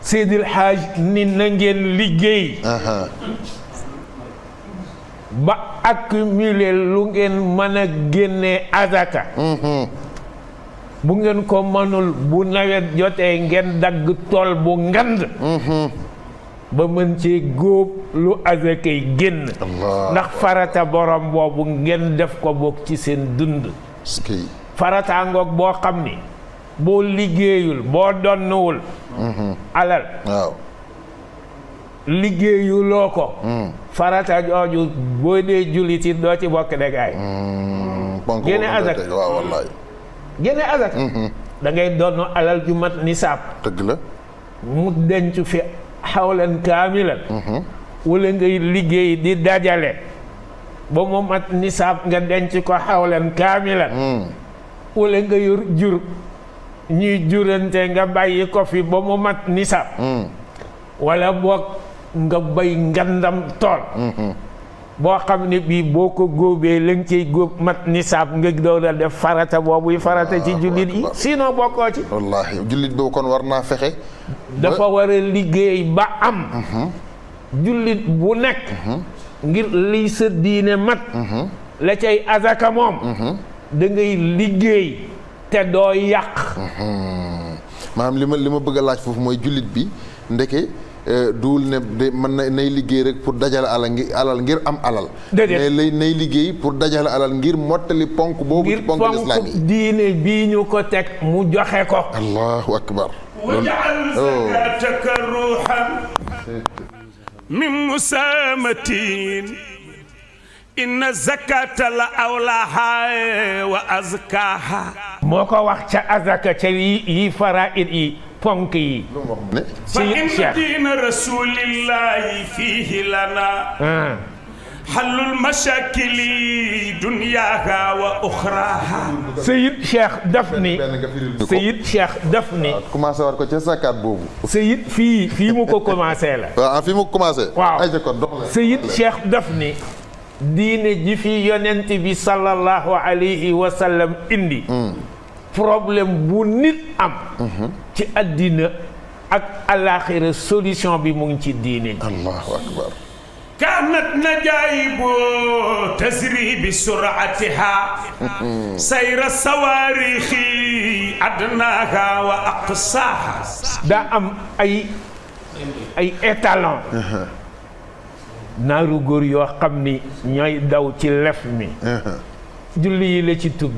Seydil Hadj ni na ngeen liggéey ba accumuler lu ngeen mën a génnee azaka bu ngeen ko mënul bu nawet jotee ngeen dagg tool bu ngand ba mën ci góob lu azakay génn ndax farata borom boobu ngeen def ko bokk ci seen dund farata ngoog boo xam ni boo liggéeyul boo donnuwul alal waaw liggéeyuloo ko farata jooju boo dee jullit it doo ci bokk de gaay génne azaka waaw wallaay génne azaka da ngay donnu alal ju mat nisaab dëgg la mu denc fi xawlan kaamilan wala ngay liggéey di dajale ba mu mat nisaab nga denc ko xawlan kaamilan wala nga yor jur ñuy jurante nga bàyyi ko fi ba mu mat nisaab wala boog nga bay ngandam tool boo xam ne bii boo ko góobee la nga ciy góob mat nisaab nga doon a def farata boobuy farata ci jullit yi sinon bokkoo ci wallaahi jullit boobu kon war naa fexe dafa war a liggéey ba am jullit bu nekk ngir liy sa diine mat la cay azaka moom da ngay liggéey te doo yàq maanaam li ma bëgg a laaj foofu mooy jullit bi ndeke duwul ne de mën na nay liggéey rek pour dajale alal ngir am alal mais lay nay liggéey pour dajale alal ngir mottali ponk boobu ci ponk lislaam yi diine bii ñu ko teg mu joxe ko allahu akbar waj'al zakataka ruhan min musamatin inna zakata la awlaha wa azkaha moo ko wax ca azaka ca yi faraid yi ponk yi fa inna diina rasulillahi fihi lana xallul mashakili dunyaha wa uxraha Seyid Cheikh daf ni Seyid Cheikh daf ni commencé war ko ca zakat boobu Seyid fii mu ko commencé la waaw fii mu ko commencé waaw Seyid Cheikh daf ni diine ji fi yonent bi sallallahu alayhi wa sallam indi problème bu nit am ci àddina ak alaxira solution bi mu ngi ci diine ji allahu akbar kaanat najaayibu tasri bi suratiha sayra sawaarixi adnaha wa aqsaha daa am ay étalon naaru góor yoo xam ni ñooy daw ci lef mi julli yi la ci tudd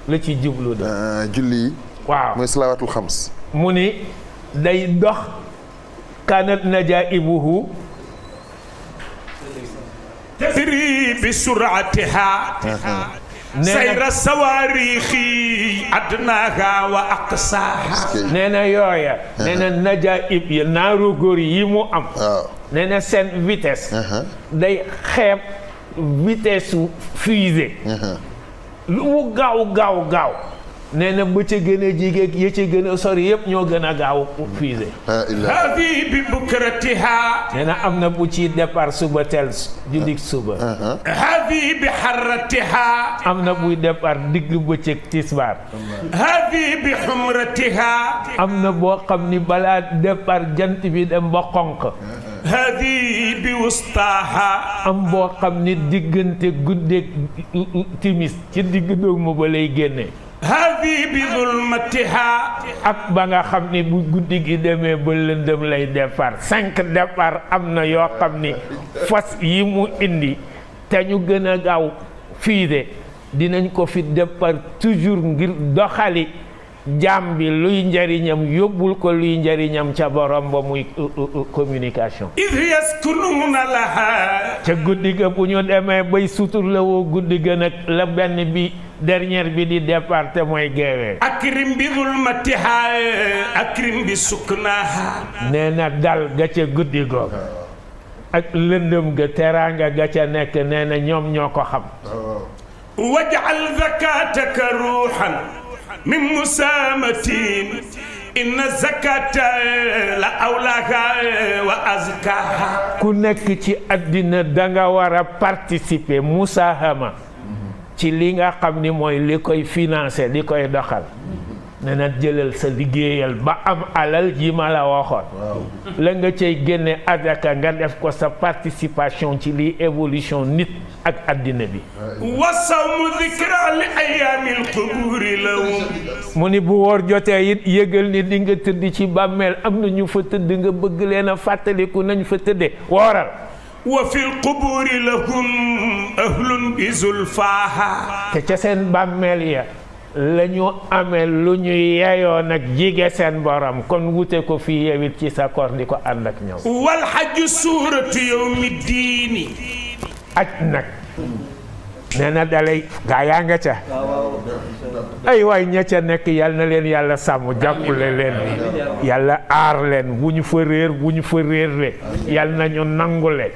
la ci jublu da julli yi waaw mooy salawaatul xams mu ni day dox kanat najaibuhu tasri bi suratiha sayra sawaarixi adnaha wa aqsaha nee na yooya nee na najaib ya naaru góor yi mu am nee na seen vitesse day xeeb vitesse su fusée lu mu gaaw nee na ba ca gën a jigéen ya ca gën a sori yëpp ñoo gën a gaaw fusée haadi bi bukratiha nee na am na bu ci départ suba tel jullit suba haadi bi harratiha am na buy départ digg bëccëg tisbaar haadi bi humratiha am na boo xam ni balaa départ jant bi dem ba xonq hadi bi wustaha am boo xam ni diggante guddeeg timis ci digg doomu ba lay génne hadi bi zulmatiha ak ba nga xam ni bu guddi gi demee ba lëndëm lay départ 5 départ am na yoo xam ni fas yi mu indi te ñu gën a gaaw fiide dinañ ko fi départ toujours ngir doxali jaam bi luy njariñam yóbbul ko luy njariñam ca borom ba muy communication id yaskununa laha ca guddi ga bu ñu demee bay sutur la woo guddi ga nag la benn bi dernière bi di départ te mooy geewee akrim bi zulmatiha akrim bi suknaha nee na dal ga ca guddi googa ak lëndëm ga teraanga ga ca nekk nee na ñoom ñoo ko xam waj'al zakataka ruhan min musamatin inna zakata la awlaha wa azkaha ku nekk ci àddina danga war a participer musahama ci li nga xam ni mooy li koy financer li koy doxal ne na jëlal sa liggéeyal ba am alal ji ma la waxoon la nga cay génne azaka nga def ko sa participation ci lii évolution nit ak addina bi wa sawmu dhikra li ayamil quburi lahum mu ni bu woor jotee it yëgal ni di nga tëdd ci bàmmeel am na ñu fa tëdd nga bëgg leen a fàttaliku nañ fa tëddee wooral wa fil quburi lahum ahlun bi zulfaha te ca seen bàmmeel ya la ñu amee lu ñu yeyoo nag jige seen borom kon wute ko fii yewit ci sa koor di ko ànd ak ñoom wal hajju suuratu yawmi diini aj nag nee na dalay gaa yaa nga ca ay waay ña ca nekk yal na leen yàlla sàmm jàppale leen yàlla aar leen bu ñu fa réer bu ñu fa réerle yal na ñu nangule